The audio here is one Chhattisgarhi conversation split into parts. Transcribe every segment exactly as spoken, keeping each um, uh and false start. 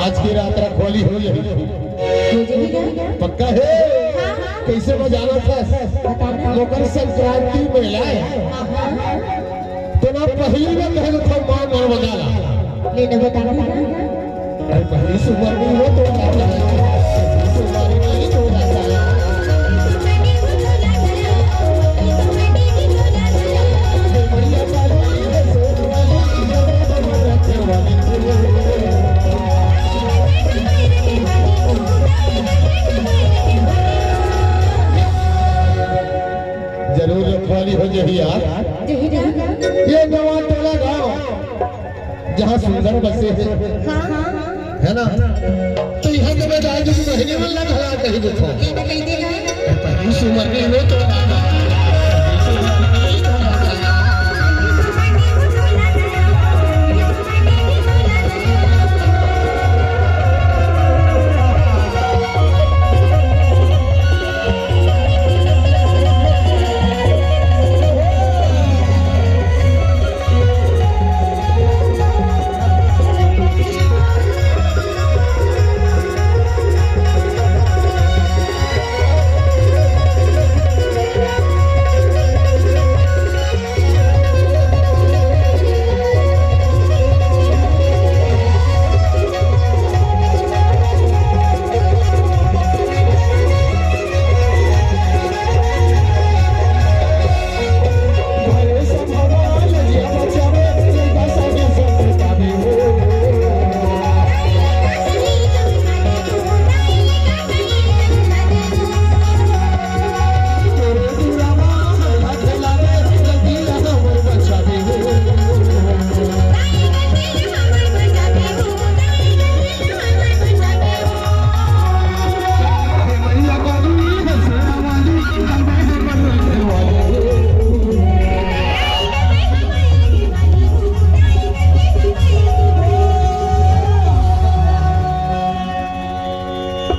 आज के रात रखवाली हो जाही। हो जाही ना? पक्का हे? हाँ। कइसे बजाना था? बता ना। मकर संक्रांति मेला हे। हाँ, हाँ। तो ना पहिली में कहे तो था माँ नर्मदा ला। ले ना बता ना। अरे पहिली सुमरनी हो तो ना। सुमरनी हो तो ना। जरूर रखवाली हो जाही यार। ये नवा टोला गांव, जहां सुंदर बसे हे, है ना? तो इहां के बजाय जो बहिनी मन ला घला कही देखो। सुमरनी हो तो ना।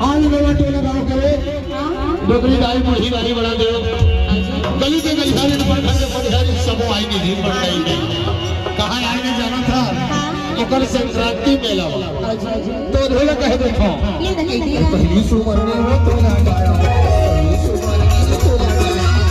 आज नवा टोला गांव करे, डोकरी दाई बूढ़ी बारी बना दे। गली के गलिहारी, पटघर के पटघर, सबो आएंगे, भीड़ बढ़ जाएंगे। कहाँ आएंगे जाना था? मकर संक्रांति मेला। तो ढोलक कह देखो। पहिली सुमरनी हो तो ना गाया। पहिली सुमरनी हो तो ना गाया।